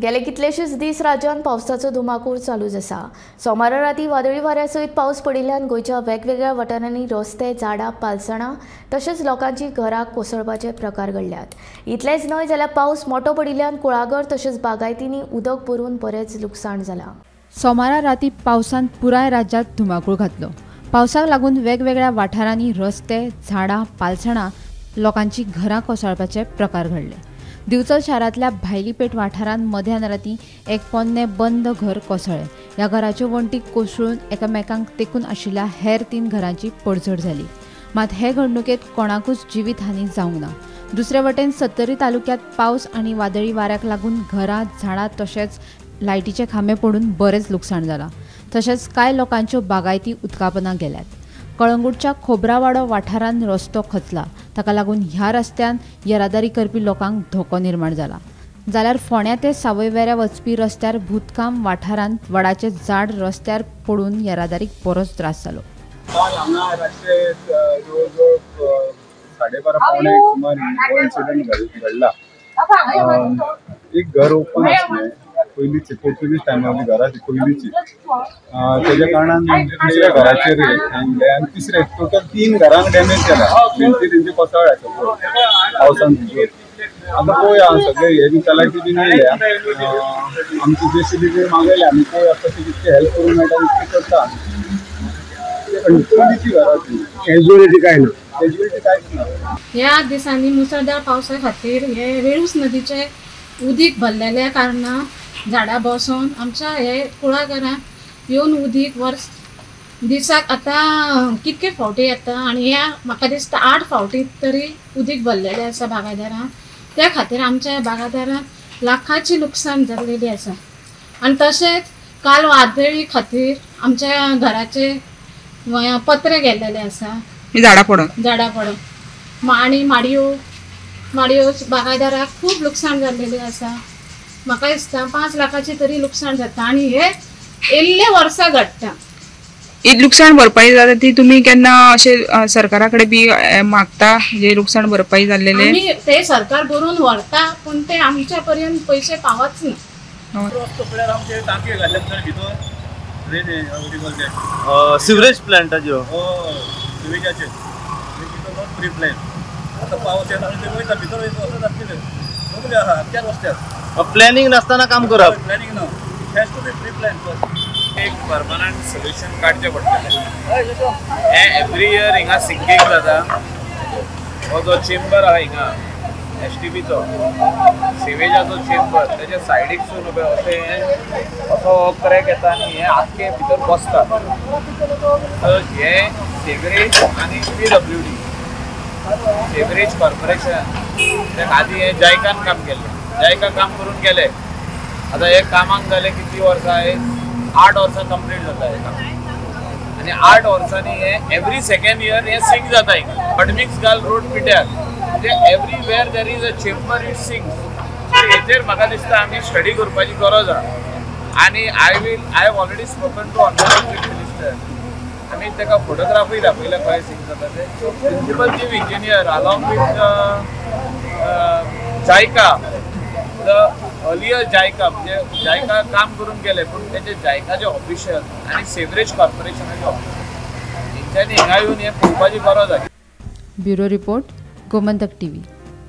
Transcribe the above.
गेले कितलेशेच दीस राज्यांत पावसाचो धुमाकूळ चालूच आसा. सोमारा राती वादळी वाऱ्या सयत पावस पडिल्ल्यान गोंयच्या वेगवेगळ्या वाठारांनी रस्ते, झाडां, पालसणां तशेंच लोकांची घरां कोसळपाचे प्रकार घडल्यात. इतलेंच न्हय जाल्यार पावस मोटो पडिल्ल्यान कुळागर तशेंच बागायतींनी उदक भरून बरेंच लुकसाण जालां. सोमारा राती पावसान पुराय राज्यांत धुमाकूळ घातलो. पावसाक लागून वेगवेगळ्या वाठारांनी रस्ते, झाडां, पालसणां, लोकांची घरां कोसळपाचे प्रकार घडले. दिवचल शारांतल्या भायलीपेठ वाठारांत मध्यान राती एक पोन्नें बंद घर कोसळ्ळें. ह्या घराच्यो वण्टी कोसळून एकामेकांक तेंकून आशिल्ल्या हेर 3 घरांची पडझड जाली. मात हे घडणुकेंत कोणाकूच जिवीत हानी जावंक ना. दुसरे वटेन सत्तरी तालुक्यांत पावस आनी वादळी वाऱ्याक लागून घरां, झाडां तशेंच लायटीचे खांबे पडून बरेंच लुकसाण जालां. तशेंच कांय लोकांच्यो बागायती उदकापना गेल्यात. कळंगूटच्या खोबरावाडो वाठारांत रस्तो खचला. ताका लागून ह्या रस्त्यान येरादारी करपी लोकांक धोको निर्माण जाला. जाल्यार फोंड्या ते सावयवेऱ्या वचपी रस्त्यार भूतकाम वाठारांत वडाचें झाड रस्त्यार पडून येरादारीक बरोच त्रास जालो. काल हांगा रातचे जवळजवळ 12:30 पावणे एक सुमार हो इन्सिडंट घडला. एक घर ओपन आसलें, पयलींची पोर्तुगीज टायमार घरां पयलींची, तेज्या कारणान दुसऱ्या घराचेर आनी तिसरे टोटल 3 घरांक डॅमेज केला. भिंती तेंची कोसळ्ळ्या सगळ्यो पावसान भिजून. आतां पळोवया सगळे हे बी तलाठी बीन येयल्या, आमची जेसीबी बी मागयल्या, आमी पळोवया कशें कितके हेल्प करूंक मेळटा तितकें करता. पयलींची घरां ती, कॅज्युअलिटी कांय ना, कॅज्युअलिटी कांयच ना. ह्या दिसांनी मुसळधार पावसा खातीर हे वेळूस नदीचे उदीक भरलेल्या कारणान झाडां बसून आमच्या हे कुळागरांत येवन उदीक वर्स दिसाक आतां कितके फावटी येता आनी ह्या म्हाका दिसता 8 फावटी तरी उदीक भरलेलें आसा बागायदारांत. त्या खातीर आमच्या बागायदारांत लाखांची लुकसाण जाल्लेली आसा. आनी तशेंच काल वादळी खातीर आमच्या घराचे पत्रे गेल्लेले आसा, झाडां पडून, झाडां पडून आनी माडयो माडयो बागायदाराक खूब लुकसाण जाल्लेलें आसा. म्हाका दिसता 5 लाखाचें तरी लुकसाण जाता आनी हे येल्ले वर्सा घडटा. लुकसाण भरपाई जाता ती तुमी केन्ना अशें सरकारा कडेन बी मागता जे लुकसाण भरपाई जाल्लेले? आमी ते सरकार बरोवन व्हरता पूण ते आमच्या पर्यंत पयशे पावच ना. आमचे टांकये घातल्या भितर सिवरेज प्लांटाच्यो, सिवेजाचे not pre plan. आतां पावस येता आनी ते वयता भितर वचत आसतले सगळे आहा आमच्याच रस्त्यार. प्लॅनिंग नासतना काम करप, प्लॅनिंग ना, it has to be pre plan first. एक परमनंट सोल्युशन काडचें पडटलें. हें एवरी इयर हिंगा सिंकींग जाता. हो जो चेंबर आहा हिंगा एसटीपीचो सिवेजाचो चेंबर, तेच्या सायडीक सून अशें असो क्रॅक येता आनी हें आख्खें भितर बसता. तर हें सिवरेज आनी पीडब्ल्यूडी सिवरेज कॉर्पोरेशन ते आदी हें जायकान काम केल्लें, जायका काम करून गेले. आतां हे कामाक जाले कितलीं वर्सां, 8 वर्सां कंप्लीट जाता हें काम. आनी 8 वर्सांनी हें एवरी सेकेंड इयर हें सिंक जाता हिंगा. हॉटमिक्स घाल रोड पिड्यार, म्हणजे everywhere there is a chamber it sinks. So हेचेर म्हाका दिसता आमी स्टडी करपाची गरज आहा. आनी I have already spoken to honourable chief minister. आमी ताका फोटोग्राफूय दाखयल्या खंय सिंक जाता ते. So principal chief engineer along with JICA, the earlier JICA म्हणजे जायका काम करून गेले पूण तेजे जायकाचे ऑफिशियल आनी सिवरेज कॉर्पोरेशनाचे ऑफिशियल हेंच्यांनी हिंगा येवन हें पळोवपाची गरज आहा. Bureau report, Gomantak TV.